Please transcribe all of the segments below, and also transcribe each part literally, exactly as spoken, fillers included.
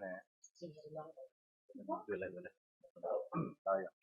anai. Ƀu lĕ, ƀu lĕ. Ơ, yơh.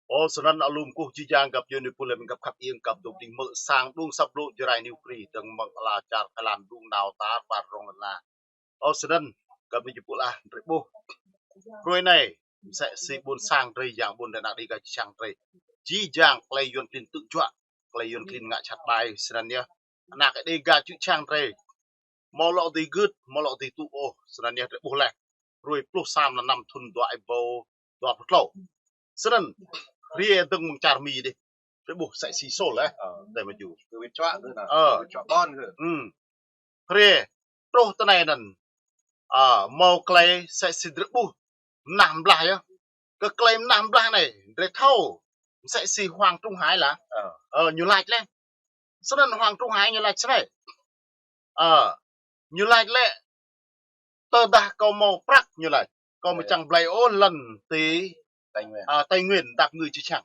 Ơ, snăn alum kơkuh jih jang găp djuê ƀing pô lĕ găp khăp iêng găp dŏ ding mơ̆ sang đung săp blŭ Jrai New Free dơ̆ng mơ̆ng ala čar Thái Lan đung nao tar ƀar rŏng lăn la. Ơ, snăn găp ni jih pô lah drei ƀuh. Hrơi anai, msĕ si ƀôn sang drei, yang ƀôn drei, ană Dêga čư̆ čhiăng drei. Jih jang klei Yuăn klin tŭ juă, klei Yuăn klin ngă jhat ƀai, snăn yơh. Ană Dêga čư̆ čhiăng drei. Mâo lŏ dưi gưt, mâo lŏ dưi tŭ ôh, snăn yơh drei ƀuh leh. Hrơi pluh sa mlan năm thŭn dua êbâo dua pluh tlâo. Snăn, hriê dơ̆ng mơ̆ng čar Mi dih. Drei ƀuh msĕ si Sôl, ơ. Ơ. Drei mă jŭ. Kơ wĭt čuă kơ anăn. Ơ. Kơ wĭt čuă ƀôn kơ. Hm. Hriê, truh tơ anai anăn. Ơ, mâo klei msĕ si drei ƀuh. Mnah mblah yơh. Kơ klei mnah mblah anai, drei thâo. Msĕ si Hoàng Trung Hải lah. Ơ. Ơ, ñu lač leh. Snăn Hoàng Trung Hải ñu lač snei. Ơ, ñu lač lĕ, tơdah kâo mâo prăk ñu lač. Kâo mơ̆ čang blei ôh lăn ti, Tây Nguyên. Ơ, Tây Nguyên, dăp ngư čư̆ čhiăng.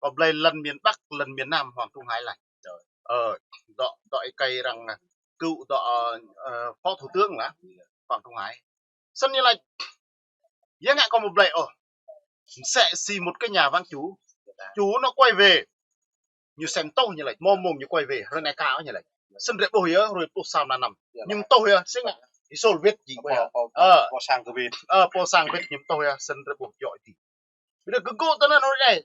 Kâo blei lăn miền Bắc, lăn miền Nam Hoàng Trung Hải lač. Ơ, dŏ, dŏ êkei arăng, ơ, cựu dŏ, ơ, ơ, phó thủ tướng lah. Hoàng Trung Hải. Snăn ñu lač, ya ngă kâo mâo blei ôh. Msĕ si một cái nhà vắng chủ. Chủ nó quay về. Ñu sem tuh ñu lač, mâo mông ñu quay về, hrơi anai ka ñu lač. Snăn drei ƀuh yơh, hrơi pluh sa mlan năm. Ñu tuh yơh, si ngă. Ih Sôl wĭt jing pô, pô, pô, ơ, pô sang kơ wĭt. Ơ, pô sang wĭt ñu tuh yơh, snăn drei ƀuh djŏ dih. Ƀiădah kơ gơ̆ tơ anăn hrơi anai.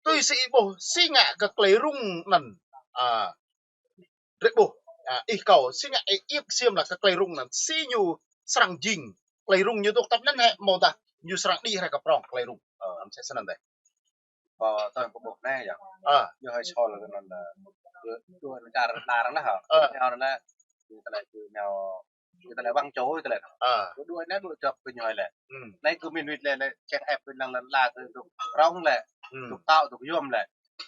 Tui si ih ƀuh, si ngă kơ klei rŭng anăn. Ơ, drei ƀuh, ơ, ih kâo, si ngă ih iĕp ksiêm lah kơ klei rŭng anăn. Si ñu srăng jing, klei rŭng ñu dôk tăp anăn hĕ, mâo dah, ñu srăng đĭ rai kơ prŏng klei rŭng. Ơ, msĕ snăn dih. Ơ, tơl kơ ƀuh anai yơh. Ơ. Yơh hơi Sôl kơ anăn, ơ, dua, dua čar đar lah, hă. Ơ. Ñu anăn, ñu tơlơi, ñu, ñu tơlơi wăng čô, ñu tơlơi. Ơ. Dua anai, dua čŏp kơ ñu lĕ. Hm. Anai kơ min wĭt lĕ, lĕ, čang ĕp wĭt lăng lăn la kơ dôk prŏng lĕ. Hm. Dôk tao, dôk yôm lĕ. Ơ.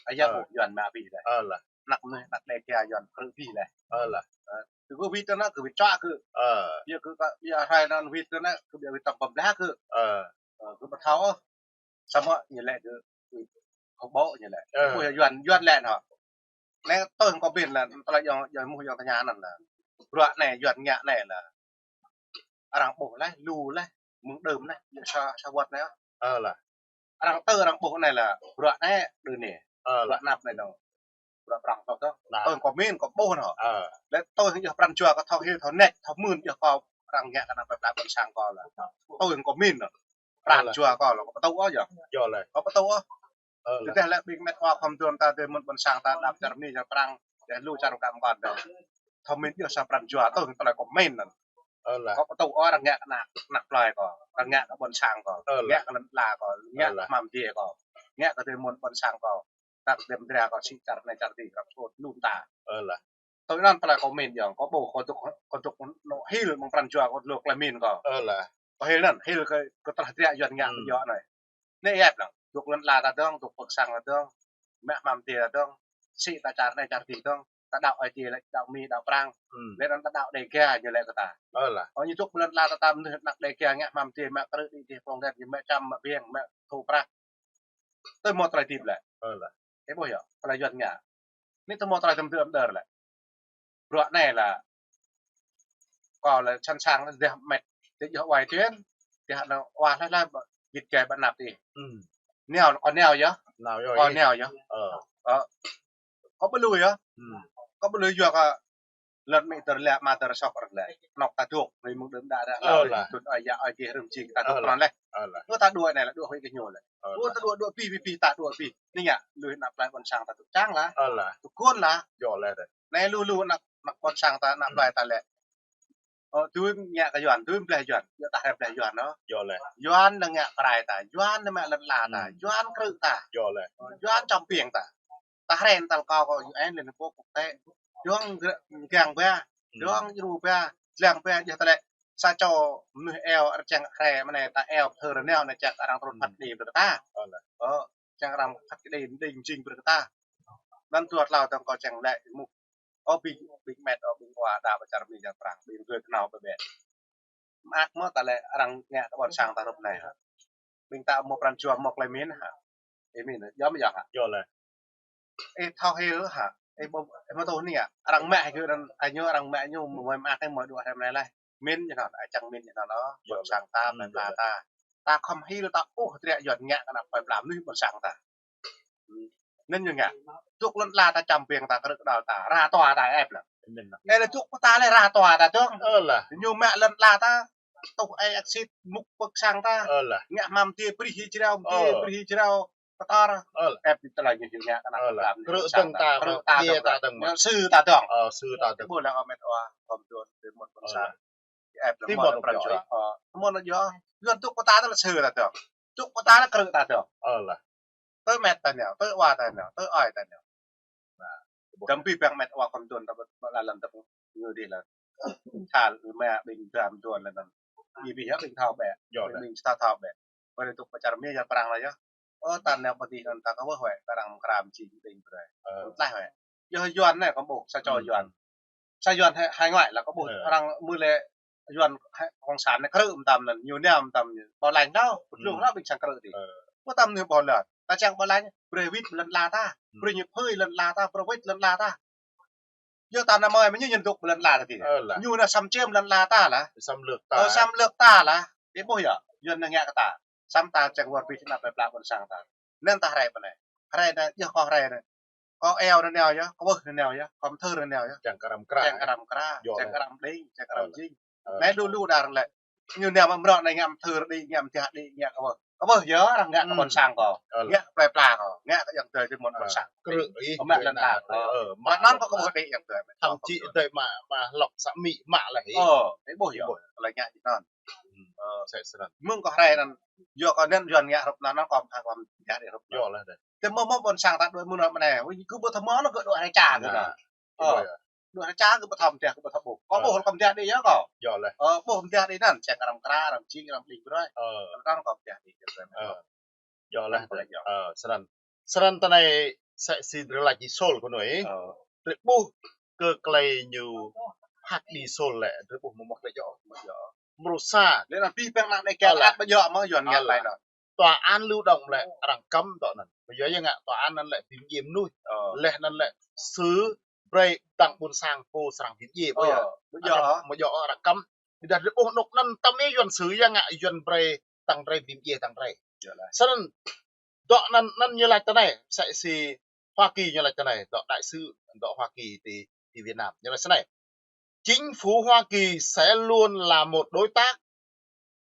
Ayah ƀuh Yuăn mă bih lĕ. Ơ lah. Anăk mơnuih, anăk Dêga Yuăn krư̆ bih lĕ. Ơ lah. Ơ. Kơ wĭt tơ anăn, kơ wĭt čuă kơ. Ơ. Biă kơ, biă hrơi anăn wĭt tơ anăn, kơ biă wĭt tăm păm blah kơ. Ơ. Ơ, kơ ƀu thâo ôh. Samơ̆ ñu lĕ kơ, kơ khŏ ƀô̆ ñu lĕ. Ơ. Ƀuh yơh Yuăn, Yuăn lĕ hă. Anai tui hăng kâo ƀĭn lah, tơlơi yơh, yơh mơ̆ yơh tơña anăn lah. Bruă anai, Yuăn ngă anai lah. Arăng ƀuh leh, lu leh, mơ̆ng đưm leh, yơh sa, sa wơ̆t anai. Ơ lah. Arăng tơ arăng ƀuh anai lah, bruă anai, đơ anai. Ơ lah. Bruă anăp anai dong. Bruă prŏng tŏ tŏ. Nah. Tui hăng kâo min, kâo ƀuh anăn. Ơ. Leh tui hăng yơh pran jua kâo thâo hil, thâo nĕč, thâo mưn yơh kâo arăng ngă kơ anăp plei pla ƀôn sang kâo lah. Tui hăng kâo min anăn. Pran jua kâo lah, kâo ƀu tŭ ôh yơh. Yơh leh. Kâo ƀu tŭ ôh. Ơ lah. Tơdah lĕ ƀing met wa khŏm tuôm ta tơ mơ̆n ƀôn sang ta đăp čar Mi, čar Prăng, yơh lu čar kăm kăn dong. Thâo min yơh sa pran jua tui hăng tơlơi kâo min anăn. Ơ lah. Kâo ƀu tŭ ôh arăng ngă kơ anăp, anăp plei kâo, arăng ngă kơ ƀôn sang kâo, ơ lah, ngă kơ lăn la kâo, ngă kơ hmam adiê kâo, ngă kơ tơ mơ̆n ƀôn sang kâo. Tăk dem dra kâo sĭ čar anai čar dih, arăng sut lun ta. Ơ lah. Tui anăn tơlơi kâo min yơh, kâo ƀuh kâo dŏ, kâo dŏ anŏ hil mơ̆ng pran jua kâo lu klei min kâo. Ơ lah. Kâo hil anăn, hil kơ, kơ tơlơi hriê Yuăn ngă kơ yơh anai. Anai ĕp anăn, dŏ lăn la ta dong, dŏ pơk sang ta dong, mă hmam adiê ta dong, sĭ ta čar anai čar dih dong, ta đaŏ Aê Diê lĕ đaŏ Mi đaŏ Prăng. Hm. Leh anăn ta đaŏ Dêga ñu lĕ kơ ta. Ơ lah. Ơ ñu dŏ lăn la ta, ta mơnuih anăk Dêga ngă hmam adiê, mă krư̆ đĭ dih prŏng đet, ñu mă čăm, mă biêng, mă thu prah. Tơ mâo tơlơi hơdip lĕ. Ơ lah. Ih ƀuh yơh, tơlơi Yuăn ngă. Anai tơ mâo tơlơi tơm tơm đơr lĕ. Bruă anai lah. Kâo lah sẵn sàng lah deh met. Deh yơh uai tuyên. Deh anăn uah lah lah git gai ƀă anăp ih. Hm. Nao, kâo nao yơh. Nao yơh. Kâo nao yơh. Ơ. Ơ. Kâo ƀu lui yơh. Hm. Kâo ƀu lui yua kơ lăn amĭ tơr lĕ, ama tơr sŏk rơ̆k lĕ. Anŏ ta dŏ, ƀing mơ̆ng đưm đă ră. Ơ lah. Tŭ ơi yă ơi gih rơ̆m jing ta dŏ pran leh. Ơ lah. Lu ta dŏ anai lah dŏ hơi kơ ñu lĕ. Ơ lah. Lu ta dŏ, dŏ bih, bih, bih, ta dŏ bih. Anai ngă, lui anăp plei ƀôn sang ta dŏ čang lah. Ơ lah. Dŏ guôn lah. Yơh leh dih. Anai lu, lu anăk, anăk ƀôn sang ta, anăk plei ta lĕ. Ơ, dưi ngă kơ Yuăn, dưi bleh Yuăn. Yua ta hrĕ bleh Yuăn, ơ. Yơh leh. Yuăn anăn ngă prai ta, Yuăn anăn mă lăn la ta, Yuăn krư̆ ta. Yơh leh. Ơ, Yuăn čăm piêng ta. Ta hrĕ tal kâo kơ U N, Liên Hợp Quốc, quốc tế. Dong gr-, gang ba, dong djru ba, dlăng ba, yơh ta lĕ. Sa čô mơnuih eo, arăng hrĕ mơ̆ng anai ta eo, thơ rơneo anai čang arăng trŭn phat kơđi brơi kơ ta. Ơ, čang arăng phat kơđi, đĭ jing brơi kơ ta. Anăn dua tlâo dong kâo čang lĕ mŭk. Kâo ƀing, ƀing met, ơ, ƀing wa đa pơ čar Mi čar Prang, ƀing gơ̆ kơnao ƀĕ ƀĕ. Mơak mơ̆ ta lĕ arăng ngă kơ ƀôn sang ta rup anai hă. Ƀing ta mơ̆ pran jua mơ̆ klei min hă. Ih min, yua mơ̆ yua hă. Yua lĕ. Ih thâo hil hă. Ih ƀu, ih mơ̆ tŭ ni hă. Arăng mă hă kơ anŭn, añu arăng mă ñu mơ̆ mơak ih mơ̆ đuaĭ hrăm anai lĕ. Min ñu anŭn, ai čang min ñu anŭn, ƀôn sang ta, plei pla ta. Ta khŏm hil ta ƀuh triă Yuan ngă kơ ană plei pla mơnuih ƀôn sang ta. Anŭn ñu ngă. Dŏ lŏn ala ta čăm ƀing ta krư̆ kơđăl ta, ra tua ta ĕp lĕ. Ĕp lĕ dŏ pơ ta lĕ ra tua ta dŏng. Ơ lah. Ñu mă lŏn ala ta, tuh ai aksit mŭk pơk sang ta. Ơ lah. Ngă hmam ti prih hi jrao, ti prih hi jrao. Kơtor. Ơ lah. Ĕp tơlơi ñu ngă kơ ană plei pla. Krư̆ dŏng ta, krư̆ ta dŏng. Ñu sư ta dŏng. Ơ, sư ta dŏng. Ƀu lĕ ơ met wa, khŏm dŏ, ti mơ̆n ƀôn sang. Ĕp lĕ mơ̆n pran jua. Ơ, mơ̆n jua. Yuan dŏ pơ ta lĕ sư ta dŏng. Dŏ pơ ta lĕ krư̆ ta dŏng. Ơ lah. Tơ met ta nao, tơ wa ta nao, tơ ơi ta nao. Anăm ƀing met wa khŏm tuan ta ƀu lăm ta ñu dih lĕ. Thâo mă ƀing dram tuan lĕ anŭn. Ih ƀing yơh ƀing thâo ƀĕ. Ƀing thâo thâo ƀĕ. Ƀơi dŏ pơ čar Mi čar Prang lĕ yơh. Ơ, ta nao pơ dih anŭn ta kơ wơh wĕ, ta arăng kram jing ƀing brơi. Tlaih wĕ. Yơh Yuan anai kơ ƀuh, sa čô Yuan. Sa Yuan hải, hải ngoại lĕ kơ ƀuh. Arăng mơ̆ lĕ Yuan cộng sản anai krư̆ mơtam anŭn, ñu nao mơtam ñu. Bảo lãnh đaŏ, ƀu djơ̆ lĕ ƀing sang krư̆ dih. Mơtam ñu bảo lãnh. Ta čang bảo lãnh, brơi wĭt lŏn ala ta. Brơi ñu phơi lŏn ala ta, brơi wĭt lŏn ala ta. Yua ta nao mơi mơ̆ ñu ñu dŏ lŏn ala ta dih. Ñu nao xâm chiếm lŏn ala ta lah. Xâm lược ta. Ơ, xâm lược ta lah. Ih ƀuh yơh, Yuan nao ngă kơ ta. Samơ̆ ta čang wơr bĭt ană plei pla ƀôn sang ta. Anŭn ta hrơi pơ anai. Hrơi anai, yơh kâo hrơi anai. Kâo eo anai nao yơh, kâo wơh anai nao yơh, kâo mơthưr anai nao yơh. Čang kơ răm kra. Čang kơ răm kra, čang kơ răm đing, čang kơ răm jing. Anai lu lu đar lĕ. Ñu nao mă mrŏ anai ngă mơthưr đing, ngă mơdah đing, ngă kâo wơh. Kâo wơh yơh, arăng ngă kơ ƀôn sang kâo. Ngă kơ plei pla kâo. Ngă kơ ayŏng adơi ti mơ̆n ƀôn sang. Krư̆ ih. Mă lŏn ala kâo. Mă anŭn kâo wơh đing ayŏng adơi. Thậm chí adơi mă, mă hlŏk sa Mi mă lĕ ih. Ơ, ih ƀuh yơh. Tơlơi ngă jing anŭn. Ơ, mơ̆ng kâo hrơi anŭn, yua kâo anŭn Yuan ngă hrup anŭn, kâo hmâo kâo mơdah đih hrup anŭn. Yơh lah dih. Tơ mơ̆ mơ̆ ƀôn sang ta đuaĭ mơ̆ng anŭn mơnai, wih, kơ ƀu thâo mơ̆n kơ đuaĭ hrơi ča kơ anŭn. Ơ, đuaĭ hrơi ča kơ ƀu thâo mơdah, kơ ƀu thâo ƀuh. Kâo ƀuh kâo mơdah đih yơh kâo. Yơh lah. Ơ, ƀuh mơdah đih anŭn, čang kơ răm kra, răm jing, răm đing brơi. Ơ. Anŭn kâo mơdah đih. Yơh lah. Ơ, snăn. Snăn tơ anai msĕ si drơi laĭ Ih Sôl kơ anai. Drơi ƀuh kơ klei ñu hăk đĭ Sôl lĕ, drơi ƀuh mơ̆ mơ̆ klei djŏ. Mrô sa. Lĕ anŭn ƀing ană anai kiăng ăt ƀu djŏ mơ̆ Yuan ngă klei anŭn. Tòa án Lưu Động lĕ arăng cấm dŏ anŭn. Ƀu djơ̆ yơh ngă tòa án anŭn lĕ bi mdjiê mơnuih. Leh anŭn lĕ sứ brơi tăng ƀôn sang pô srăng bi mdjiê ƀu djơ̆. Ƀu djơ̆. Ƀu djơ̆ arăng cấm. Ƀiădah drơi ƀuh anŭn anŭn tơm ih Yuan sứ yơh ngă Yuan brơi tăng drơi bi mdjiê tăng drơi. Snăn dŏ anŭn, anŭn ñu laĭ tơ anai, msĕ si Hoa Kỳ ñu laĭ tơ anai, dŏ đại sứ, dŏ Hoa Kỳ ti, ti Việt Nam. Ñu laĭ snei: Chính phủ Hoa Kỳ sẽ luôn là một đối tác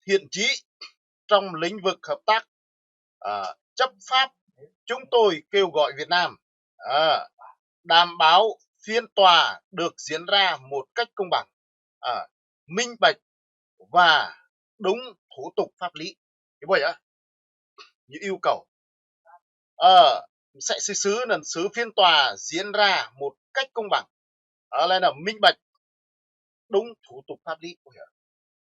thiện chí trong lĩnh vực hợp tác, à, chấp pháp. Chúng tôi kêu gọi Việt Nam, à, đảm bảo phiên tòa được diễn ra một cách công bằng, à, minh bạch và đúng thủ tục pháp lý. Ih ƀuh yơh. Ñu yêu cầu. Ơ, msĕ si sứ anŭn, sứ phiên tòa diễn ra một cách công bằng. Ơ, lĕ anŭn minh bạch, đúng thủ tục pháp lý.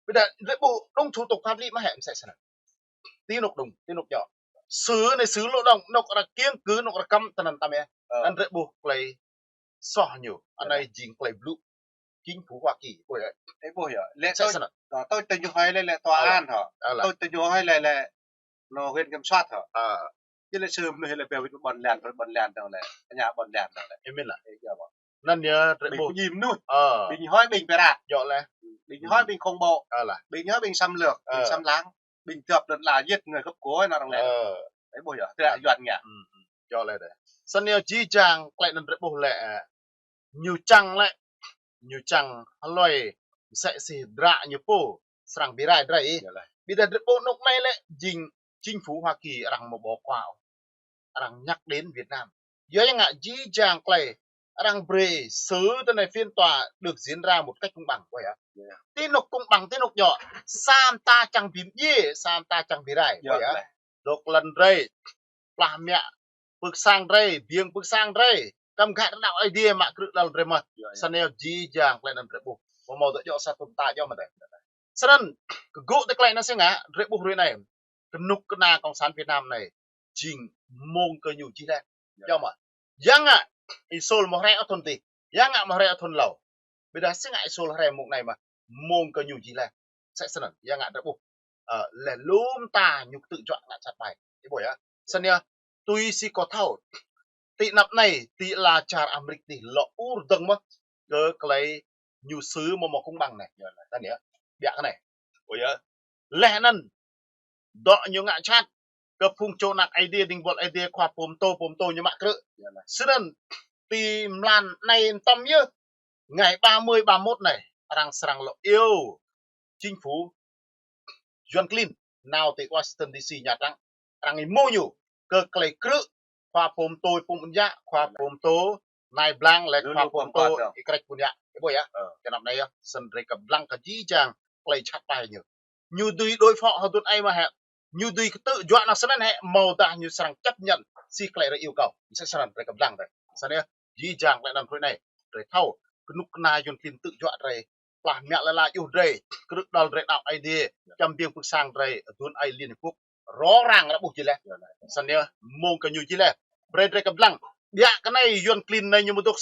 Ƀiădah drơi ƀuh đúng thủ tục pháp lý mơ̆ hĕ msĕ snăn. Ti anŭk đúng, ti anŭk djŏ. Sứ anai sứ Lưu Động, anŭn arăng kiăng kơ, anŭn arăng cấm, tơ anŭn tơm ih. Ơ. Anŭn drơi ƀuh klei soh ñu. Anai jing klei blŭ chính phủ Hoa Kỳ. Ƀuh yơh. Ih ƀuh yơh. Lĕ tui, tui, tui ñu hơi lĕ, lĕ tòa án hă. Tui, tui ñu hơi lĕ, lĕ anŭn huyện kiểm soát hă. Ơ. Jing lĕ sứ mơnuih lĕ ƀiă wĭt ƀôn lan, ƀôn lan dŏng lĕ. Tơña ƀôn lan dŏng lĕ. Ih min lah. Ih ƀuh. Anŭn yơh, drơi ƀuh. Ƀing mơnuih. Ơ. Ƀing hơi ƀing pơrat. Djŏ lĕ. Ƀing hơi ƀing khủng bố. Ơ lah. Ƀing hơi ƀing xâm lược, ƀing xâm lăng. Ƀing dŏp lŏn ala yơh người gốc của anŭn arăng lĕ. Ơ. Ih ƀuh yơh, drơi Yuan ngă. Djŏ lĕ dih. Snăn yơh jih jang klei anŭn drơi ƀuh lĕ, ñu čang lĕ, ñu čang hlơi msĕ si drơi ñu pô srăng bi rai drơi. Ƀiădah drơi ƀuh anŭn anai lĕ jing chính phủ Hoa Kỳ arăng mơ̆ bỏ qua. Arăng nhắc đến Việt Nam. Yua yang ngă jih jang klei arăng brơi sứ tơ anai phiên tòa được diễn ra một cách công bằng, ƀuh yơh. Ti anŭk công bằng, ti anŭk djŏ. Samơ̆ ta čang bi mdjiê, samơ̆ ta čang bi rai, ƀuh yơh. Dŏ lŏn drơi, plah mă pơk sang drơi, biêng pơk sang drơi. Kăm gah rơnao Aê Diê mă krư̆ lŏn drơi mơ̆. Snăn yơh jih jang klei anŭn drơi ƀuh. Mơ̆ mơ̆ dŏ djŏ sa tŭn ta djŏ mơ̆ dih. Snăn, kơ gŏ tơ klei anŭn si ngă, drơi ƀuh hrơi anai. Kơnuk kơna Cộng sản Việt Nam anai, jing mơ̆ng kơ ñu jih lĕ. Djŏ mơ̆. Yang ngă, Ih Sôl mơ̆ hrơi ôh thŭn tih. Yang ngă mă hrĕ thun hlâo. Ƀiădah si ngă Êsôl hrĕ mông anai mă, mông kơ ñu jih leh. Sĕ snăn, yang ngă drei ƀuh. Ơ, leh lŏm ta ñu ktư̆ juă ngă čăt ƀai. Ih ƀuh yơh. Snăn yơh, tui si kâo thâo. Ti anăp anai, ti ala čar Amêrik anai lŏ ur dơ̆ng mơh kơ klei ñu sư mơ̆ mơ̆ kông ƀăng anai. Snăn yơh. Ƀiă kơ anai. Ƀuh yơh. Leh anăn, dŏ ñu ngă čăt kơ phung čô anak Aê Diê, dĭng buăl Aê Diê, khua pô mtô, pô mtô ñu mă krư̆. Snăn, ti mlan anai mtam yơh, ngày ba mươi, ba mốt anai, arăng srăng lŏ iâu chính phủ Yuăn Klin nao ti Washington D C, Nhà Trắng. Arăng êmuh ñu kơ klei krư̆ khua pô mtô Pŭng Ƀun Yă, khua pô mtô Nai Blang, leh khua pô mtô Y Krĕč Ƀun Yă. Ih ƀuh yơh. Kơ anăp anai yơh, snăn drei kăp dlăng kơ jih jang klei čăt ƀai ñu. Ñu dưi đối phó hơdun ai mă hĕ. Ñu dưi ktư̆ juă nao snăn hĕ, mâo dah ñu srăng chấp nhận si klei drei iâu kơ. Msĕ snăn drei kăp dlăng drei. Snăn yơh, jih jang klei anăn hrơi anai. Drei thâo, kơnuk kơna Yuăn Klin ktư̆ juă drei. Plah mă lĕ la juh drei, krư̆ đăl drei đăo Aê Diê, čăm biêng pưk sang drei, hơdun ai Liên Hiệp Quốc. Rŏ răng ră ƀuh jih leh. Snăn yơh, mông kơ ñu jih leh. Brei drei kăp dlăng. Ƀiă kơ anai Yuăn Klin anai ñu mă dôk.